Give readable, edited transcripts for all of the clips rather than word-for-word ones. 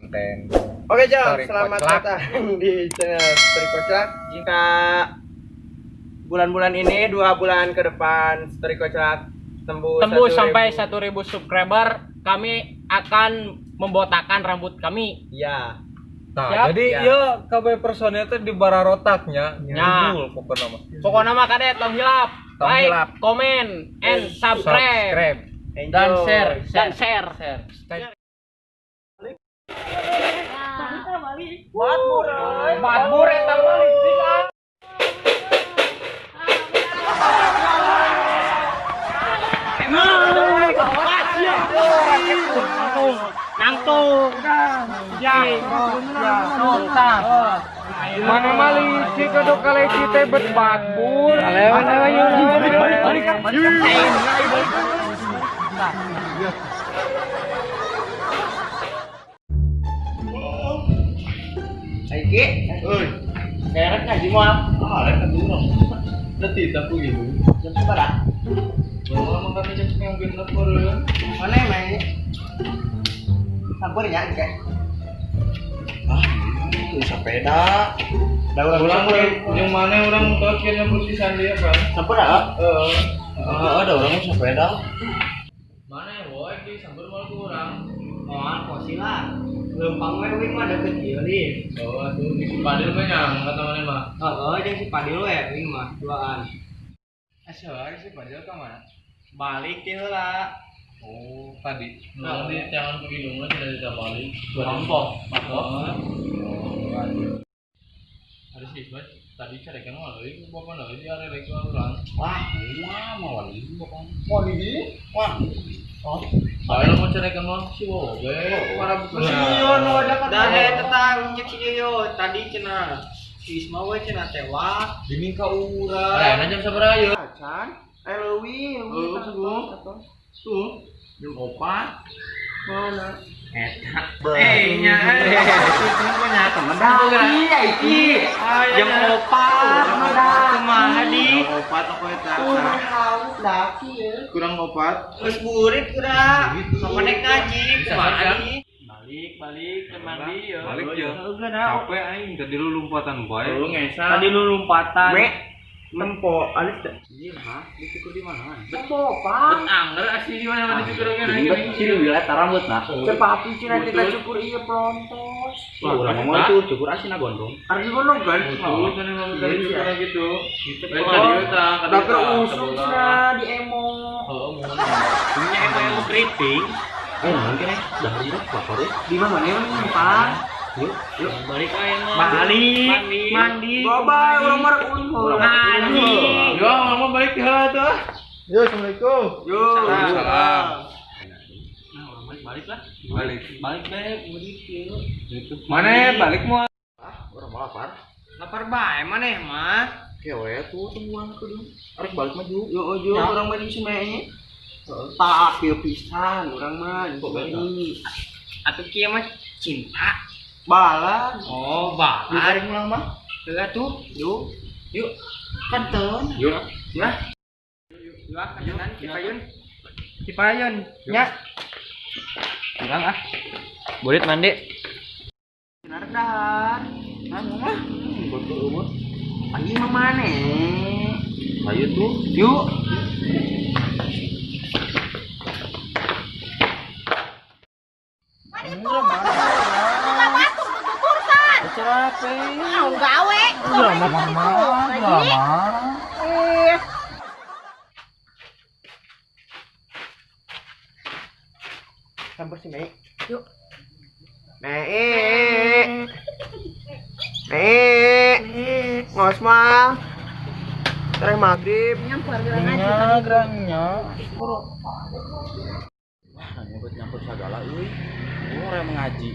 Konten. Oke, Jom, Story selamat Koclak. Datang di channel Story Koclak. Jika bulan-bulan ini, 2 bulan ke depan, Story Koclak tembus Tembus sampai 1.000. 1000 subscriber, kami akan membotakkan rambut kami. Iya. Nah, Siap. jadi Ya. ya kabeh personil teh di bararotaknya. Ya. Judul pokoknya mah. Pokoknya mah kade tong hilap, Tong like, hilap. komen, and subscribe. Subscribe. Enjoy. Dan share, dan share. Stay. Matmur, euy. Matmur eta mah licik ah. Nangtung. Ya. Mana mah licik kudu kaleci teh bet batbur. Balik balik balik. Aiki, Euy, kerek ngaji moal. ah, rek atuh urang. Teu aku gitu. Jam sabaraha? Bawa mah kami jam setengah genep meureun. Mana emang? Sampur nya engke. Ah, itu sepeda. Da urang Urang sampur. jeung mana urang tau kieu nyebut si Sandi apa? Sampur ah? Heeh. Heeh, ada urang mah sepeda. Mana ya boy di sambar malah ku urang. Moal posi lah. Lempang we wing mah deket ieu li. Oh, atuh di si Padil mah nya kata mana mah. Heeh, jeung si Padil we wing mah duaan. Asa si Padil ka mana? Balik ti heula. Oh, tadi. Urang di tangan ku indungna cenah bisa balik. Kelompok. Oh. Ada si Ismat tadi carekan mah leuy ku bapak leuy di area rek urang. Wah, wah, mau wali bapak. Mau di Wah, oh, Bae mau carekan mah si Wowo we para buku. Si Yuyun nu ada kan. Dah tetang cek si Yuyun tadi cenah. Si Isma we cenah tewak. Gini ka urang. Arena jam sabaraha ieu? Acan. Eh leuwih, leuwih. Oh, sungguh. Tuh, jam 4. Mana? Eta. Eh nya. Punya temen dah. Iya iki. Jam 4. Kumaha di? Jam 4 aku eta. Kurang haus daki ya. Kurang 4. Geus burit kuda. Kapan nek ngaji kumaha di? Balik, balik ke mandi ya. Balik ya. Heeh, dah. Capek aing tadi lu lompatan bae. Lu ngesa. Tadi lu lompatan. We tempo alis dah. iya, ha, dicukur di mana? Tempo pak. Bet angger asli di mana mana cukur oge Jadi bet ciri wilayah rambut nah. Cepat cenah kita cukur ieu pelontos. Wah, urang mah itu cukur asina gondrong. Harus gondrong kan? Putus kan emang tadi cukur gitu. Baik Oh, tadi eta, Da keur usum cenah di emo. Heeh, mun. Punya emo keriting. Eh, mungkin eh, dah hari lapar ya. Di mana mana numpang? Yuk, yuk. Balik wae mah. Balik. Mandi. Mandi. Bye urang mah rek unhul. Mandi. Yo, urang mah balik heula tuh. Yo, Assalamualaikum. Yo. Salam. Nah, urang balik balik lah. Balik. Balik bae mudik ieu. Mana balik mau? Urang mau lapar. Lapar bae maneh mah. Kewe tuh temuan aku dong. Arek balik maju. Yo yo urang mah di Sumei. Tak kieu pisan urang mah di Sumei. Atuh kieu mah cinta. Balan. Oh, balan. Ditarik ulang mah. Heula tuh. Yuk. Yuk. Kanten. Yuk. Ya. Yuk, kantenan Cipayun. Cipayun. Nya. Urang ah. Burit mandi. Benar dahar. Nah, mah. Betul umur. Ayo mah maneh. Ayo tuh. Yuk. Buka batur tuturkan. Mau gawe. Lama. Eh, Campur si Mei. Yuk. Mei. Mei. Ngos mah. Terus maghrib. nyampur geura ngaji tadi. Wah, nyebut nyampur segala euy. Urang mengaji.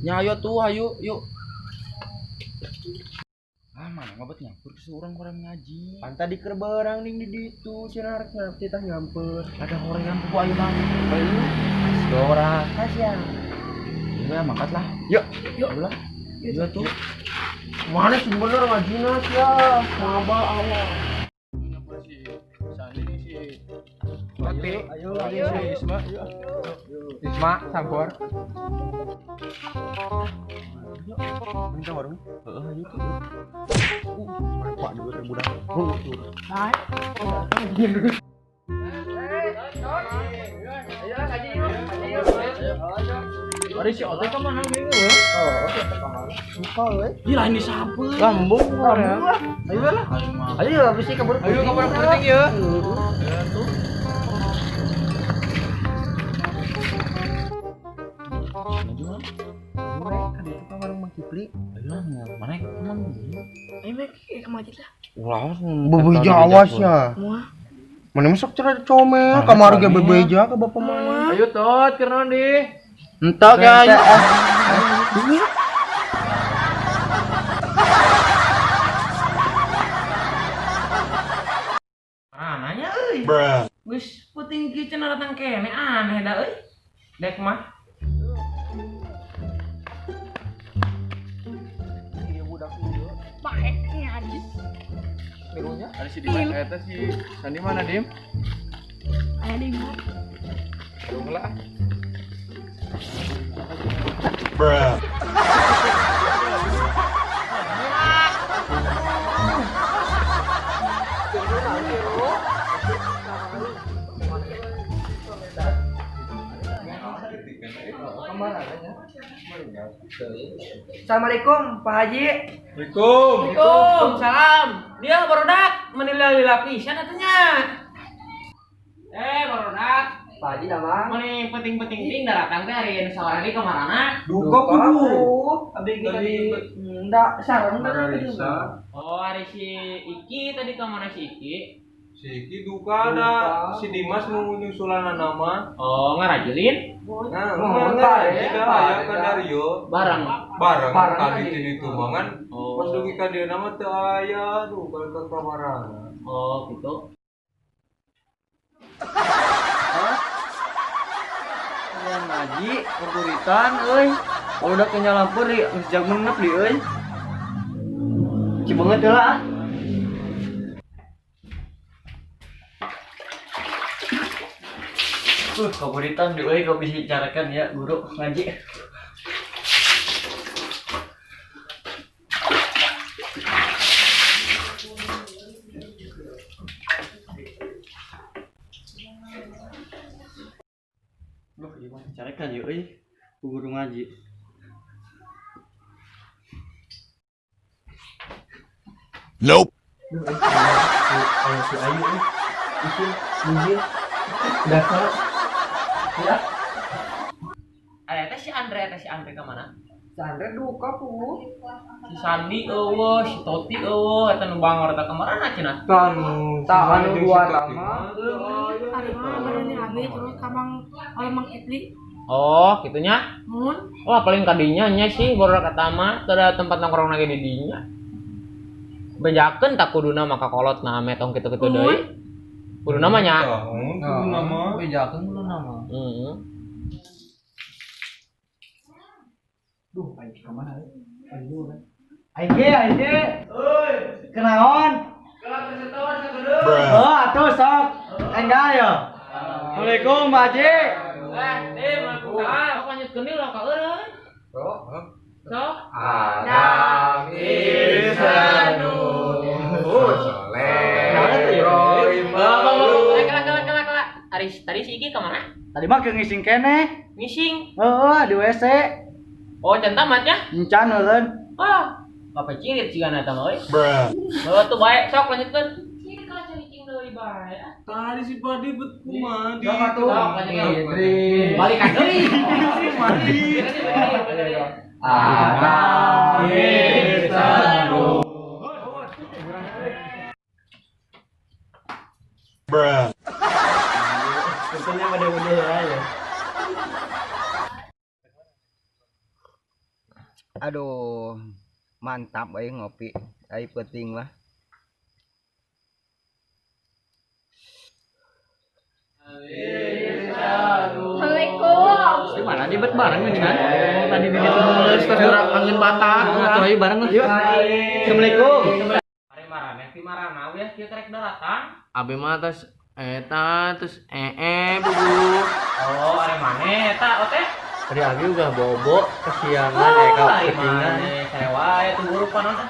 Nya ayo tuh, ayo, yuk. Ah, mana ngobet nyampur ke urang kurang ngaji. Pan tadi keur beurang ning di ditu cenah rek ngarep titah nyamper. Ada hoream ku ayo mah. Ayo. Dora. Kasihan. Ya mangkat lah. Yuk. Yuk lah. Yuk tuh. Mana sih bener ngajina sia. Maba awal. Si Sandi si Toti. Ayo, si Isma. Isma sampor. Minta warung. Heeh, ayo tuh. Mana Pak juga teh budak. Ari si Ote ka mana minggu? Oh, suka we. Ih, lain disapeun. Lambung lah. Ayo lah. Ayo habis sih kabur. Ayo kabur penting ya. Kan itu kan warung Mang Kipli. Ayo mana emang. Ayo mek ke masjid lah. Ulah Bebeja awas ya. Mana masuk cerah comel, kamar ge bebeja ke bapak mana. Ayo tot keur naon di? Entok ya. Nanya euy. Geus peuting kieu cenah datang kene aneh da euy. Dek mah. Baik ngaji. Ada si Dimas eta si Sandi mana, Dim? Aya di imah. Dong lah. Assalamualaikum Pak Haji. Assalamualaikum. Waalaikumsalam. Dia barudak menilai pisan atunya. Barudak. Pak Haji nama. Meni penting-penting ting daratang teh hari nu sawarani ka marana. Duka kudu. Abdi tadi ndak sareng Mararisa. Oh, hari si Iki tadi ka mana si Iki? Si Iki duka ada si Dimas mau nyusulan nama. Oh, ngarajulin Nah, Oh, enggak, ya, enggak, aya ka Dario. bareng. Bareng Bareng tadi aja. ti ditumbangan. Oh. Pas dugi ka dieu nama teu aya duka ka kamarana. Oh, gitu. Yang ngaji kurburitan euy. Kalau udah kenyal lampur di geus jag menep di euy. Cibanget heula ah. Kaburitan di euy kau bisa carakan ya guru ngaji. Loh, ieu mah carakan ya euy. Ku guru ngaji. Nope. Duh, ayo si Ayu euy. Isin, mungkin dasar. Ya. Ada teh si Andre, teh si Andre ka mana? Si Andre duka pu. Si Sandi eueuh, si Toti eueuh, eta nu bangor teh ka marana cenah? Tanu, Tah anu dua nama. Tadi mah baru rame terus kamang oleh Mang Ipli. Oh, gitunya. Mun Wah, paling kadinya nya sih baru kata mah teu ada tempat nongkrong lagi di dinya. Bejakeun tak kuduna maka kolot nah ame tong kitu-kitu deui. Kuduna mah nya. Tahun kudu nama. Bejakeun kudu nama. Heeh. Duh, aing ka mana euy? Aing kan. Aing ge, aing ge. Euy, kenaon? Oh, atuh sok. Enggal ya. Assalamualaikum, Pak Haji. Dim, waalaikumsalam. Sok lanjutkeun deui ulah ka eureun. Sok. Adam Isanu Soleh Kela kela kela kela. Ari tadi si Iki ka mana? Tadi mah keur ngising keneh. Ngising. Heeh, di WC. Oh, can tamat ya? Encan eureun. Ah, apa cirit cigana eta mah euy. Bawa tuh bae, sok lanjutkeun. Ciri kalah cicing deui bae. Tadi si Padi bet kumaha di. Sok atuh. Sok lanjutkeun. Balikan deui. Adam Isanu Tentunya pada udah aja. Aduh, mantap euy ngopi. Ai peuting lah. Assalamualaikum. Di mana di bet bareng nih kan? Tadi di situ nulis terus gerak angin batak. Atuh ayo bareng lah. Yuk. Assalamualaikum. Ari marana ti marana we kieu karek daratang. Abi mah atas Eta terus bubu. Oh, ari maneh eta ote? Tadi abi udah bobo kesiangan ka ketingan. Saya wae tuh buru panon ah.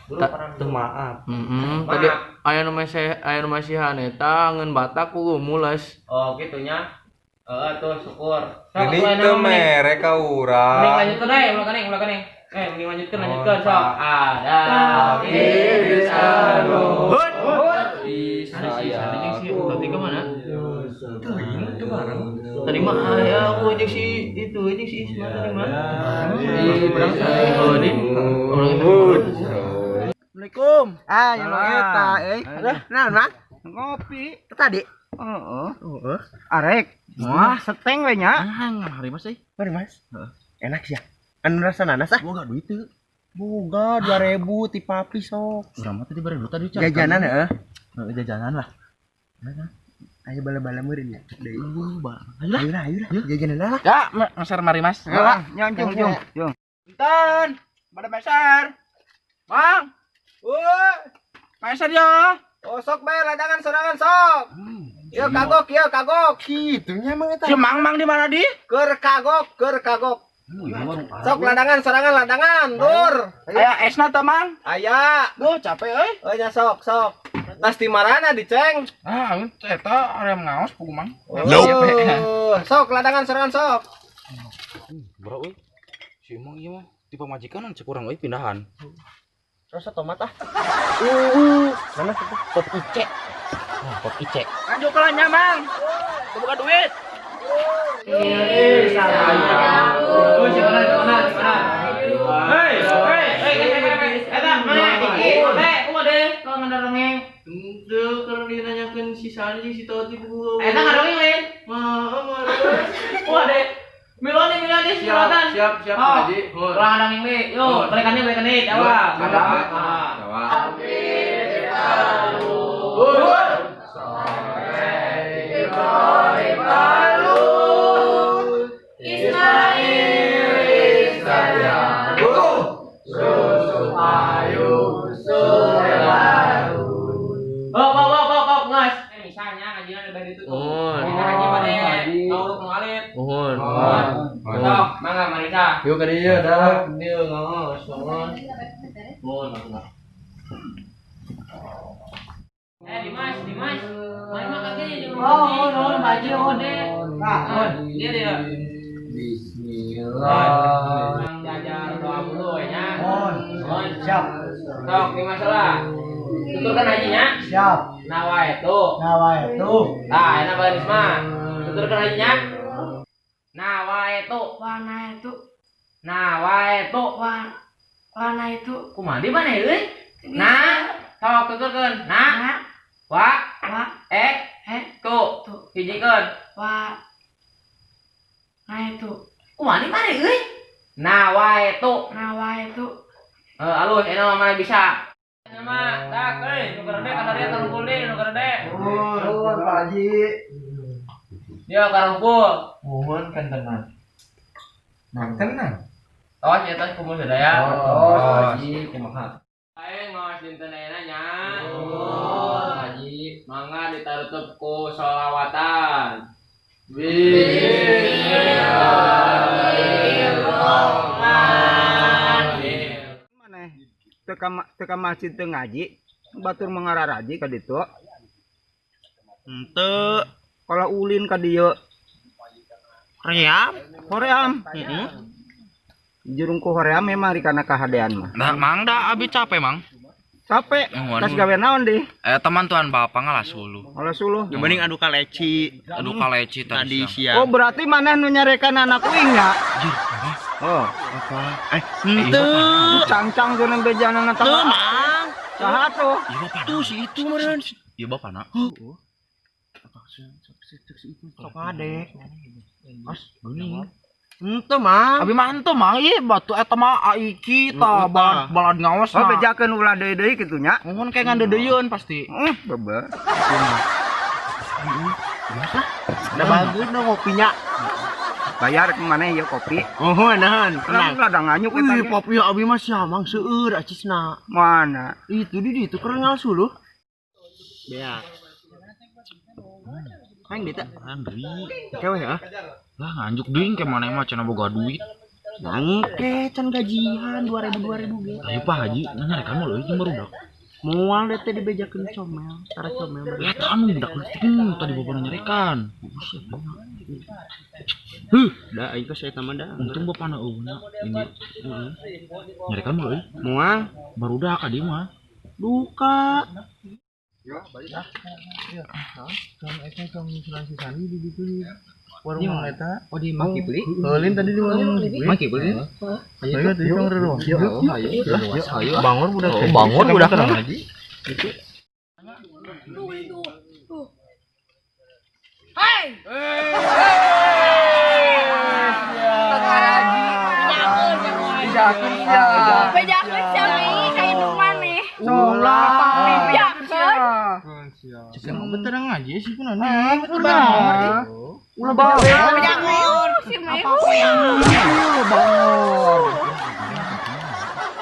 Buru panon. Tuh maaf. Heeh, tadi aya nu masih aya nu masihan eta ngeun batak ku mules. Oh, kitu nya. Heeh tuh syukur. Ini teu mere ka urang. Mending lanjutkeun deui, ulah keneng, ulah keneng. Mending lanjutkeun, lanjutkeun sok. Ada Iblis anu. Hut. Saya. Tadi kemana? Teuing bareng. Tadi mah aya aku jeung si itu jeung si Isma tadi mah. Di urang oh di. Urang Assalamualaikum. Ah, yang eta euy. Naon, Mang? Ngopi. Tadi. Heeh. Heeh. Arek. Wah, seteng we nya. Ah, hari Mas euy. Mari Mas. Enak sih ya. Anu rasa nanas ah. Boga duit teu. Boga 2000 ti papi sok. Urang mah tadi bare duit tadi. Jajanan heeh. Heeh, jajanan lah. Ayo bala-bala meureun ya. Deui. Ayo lah. Ayo lah, ayo lah. Jajanan lah. Ya, meser mari Mas. Heeh, nyong jung jung. Punten, pada meser. Mang. Woi, meser ya. Oh, sok bae ladangan sorangan sok. Ieu kagok, ieu kagok. Kitu nya mang eta. Si Mang di mana di? Keur kagok, keur kagok. Sok ladangan sorangan ladangan, lur. Aya esna teh Mang? Aya. Duh, capek euy. Oh nya sok, sok. Tas di marana diceng. Ah, eta area ngaos pugu Mang. Nope. Sok ladangan sorangan sok. Bro euy. Si Mang ieu mah di pamajikan cek urang euy pindahan. Rasa tomat ah. Mana sih? Pop Ice. Oh, Pop Ice. Lanjut kelanya Mang. Buka duit. Hei, hei, hei, eta mana iki? Teh, kumaha deh kalau ngadorongeng? Henteu keur dinanyakeun si Sandi si Toti buku. Eta ngadongeng lain. Mah, Kumaha deh? Milone milone si Rotan. Siap, siap Haji. Ulah ngadongeng deui. Yo, balikan deui, balikan deui. Jawa. Jawa. Mohon. Sok, mangga Marisa. Yuk ka dieu dah, dieu ngaos, mohon. Mohon mangga. Dimas, Dimas. Mari mah kaki jeung Oh, nuhun Pak Haji, nuhun. Nah, dia dia. Bismillah. Mang jajar doa dulu we nya. Mohon. Siap. Sok, Dimas lah. Tuturkan hajinya. Siap. Nawaitu. Nawaitu. Tah, enak Pak Risma. Tuturkan hajinya. Nawaitu. Warna itu. Nawaitu. Warna itu. Kumaha di mana euy? Nah, sok tuturkeun. Nah. Wa. Wa. E. E. Tu. Hijikeun. Wa. Nah itu. Kumaha di mana euy? Nawaitu. Nawaitu. Alus enak mah bisa. Nama tak euy, nu gede ka dieu karumpul deui nu gede. Nuhun Pak Haji. Dia karumpul. Mohon kantenan. Kantenan. Tos ya tos kumpul sadaya. Tos Haji kumaha. Aing ngaos dinten ayeuna nya. Haji, mangga ditarutup ku sholawatan. Bismillahirrahmanirrahim. Maneh teu ka masjid teu ngaji, batur mangararaji ka ditu. Henteu. Kalau ulin ka dieu. Hoream. Hoream. Heeh. Jurung ku hoream memang di kana kahadean mah. Nah, Mang da abi capek, Mang. Capek. Tas gawe naon di? Teman tuan bapak ngalah suluh. Ngalah suluh. Mending adu kaleci. Adu kaleci tadi siang. Oh, berarti maneh nu nyarekan anak uing nya? Oh, apa? Henteu. Cangcang jeung bejanana teh. Teu, Mang. Saha tuh? Tuh si itu meureun. Ieu bapana. Heeh. Sok ngadek. Mas, geuning. Henteu, Mang. Abi mah henteu, Mang. Ieu batu eta mah aiki tah balad ngaos. Oh, bejakeun ulah deui-deui kitu nya. Nuhun kayak ngandeudeuyeun pasti. Bebe. Ada bagus dong kopinya. Bayar ke mana ya kopi? Oh, nahan. Tenang. Ladang nganyuk eta. Wih, kopi abi mah sia Mang seueur acisna. Mana? Itu di ditu keur ngal suluh. Beak. Hayang duit teh? Andri. Kewe ya? Lah nganjuk deui ke mana mah cenah boga duit. Nangke can gajian 2000 2000 ge. Ayo Pak Haji, nyarekan mah leuwih jeung barudak. Moal deh teh dibejakeun comel, tara comel. Ya anu budak leutik tadi bapak nyarekan. Buset. Huh, Da aing geus eta mah da. untung bapana eueuhna ini. Heeh. Nyarekan mah leuwih. Moal Barudak ka dieu mah. duka. Warung eta. Oh di Mang Kipli. Heulin tadi di warung Kipli. Mang Kipli. Ayo tadi tong reruah. Ayo. Bangor budak. Bangor budak. Ngaji. Tuh, itu. Tuh. Hai. Bejakeun sia. Bejakeun sia mei ka indung maneh. Ulah. Bejakeun. Cek bener ngaji sih kunaon. Ulah bawa. Bejakeun si mei.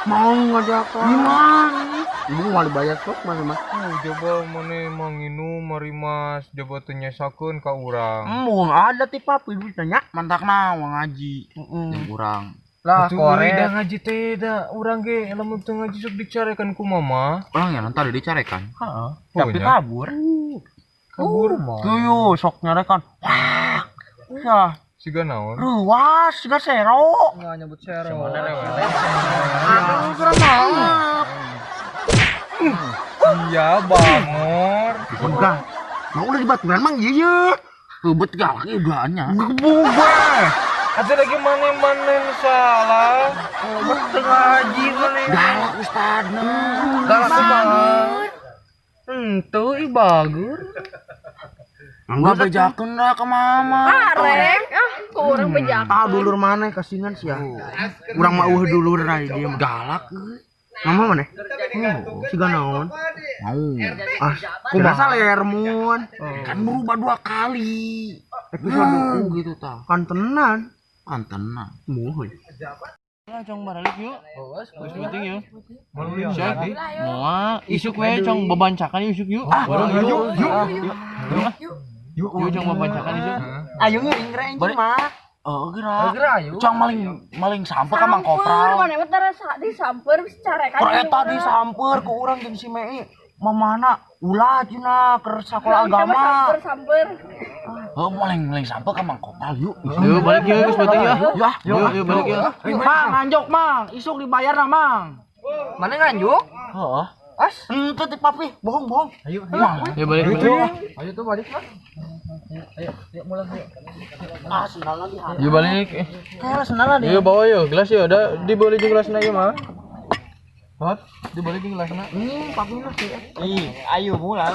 Mau ngajakan. Gimana? Ibu mau dibayar sok mana mah? Coba mana manginum marimas coba teu nyesakeun ka urang. Mau ada ti papi duitnya nya. Mantakna wang ngaji. Jeung urang. Lah kore da ngaji teh da urang ge lamun teu ngaji sok dicarekan ku mama. Urang ya nanti dicarekan. Heeh. Tapi kabur. Kabur mah. Tuh sok nyarekan. Wah. Ya, Siga naon? ruas siga sero. Enggak nyebut sero. Aduh, kurang maaf. Iya, bangor. Udah. Mau udah dibaturan mang iya ye. Kebet galak ieu duaannya. Bubar. Aja lagi mana-mana nu salah. Teu ngaji mana. Galak ustadna. Galak kumaha? Henteu ih bager. Enggak bejakeun lah ke mama. Arek ah ku urang bejakeun. Ah dulur mana kasingan sih ya. Urang mah eueuh dulur ai dia mah. Galak euy. Mama mana? Siga naon? Mau. Ah, kumaha lermun. Kan berubah dua kali. Episode gitu tah. kan tenan. Kan tenang. Mohon. Cong baralik yuk. Geus penting yuk. Siap. Moal isuk we cong bebancakan isuk yuk. Warung yuk. Yuk. Yuk cong bebancakan isuk. Ayo ngiring anjing mah. Oh, geura. Cong maling maling sampe ka Mang Kopral. Mana mah tara disamper carekan. Keur eta disamper ku urang jeung si Mei. Mamana ulah cenah keur sakola agama. Samper-samper. Heuh, maling maling sampe ka Mang Kopral yuk. Yuk balik yuk geus penting yuk. Ya, Yuk yuk balik yuk. Mang nganjuk mang, isuk dibayar lah mang. Mana nganjuk? Heeh. As, henteu ti papi, bohong bohong. Ayo, Yuk balik balik. Ayo tuh balik lah. Ayo, yuk mulai yuk. Ah, sendalna di Yuk balik. Kayak sendalna di. Yuk bawa yuk gelas yuk. Da dibeli jeung gelasna ieu mah. Hot, dibeli jeung gelasna. Papi mah sih. Ih, ayo mulai.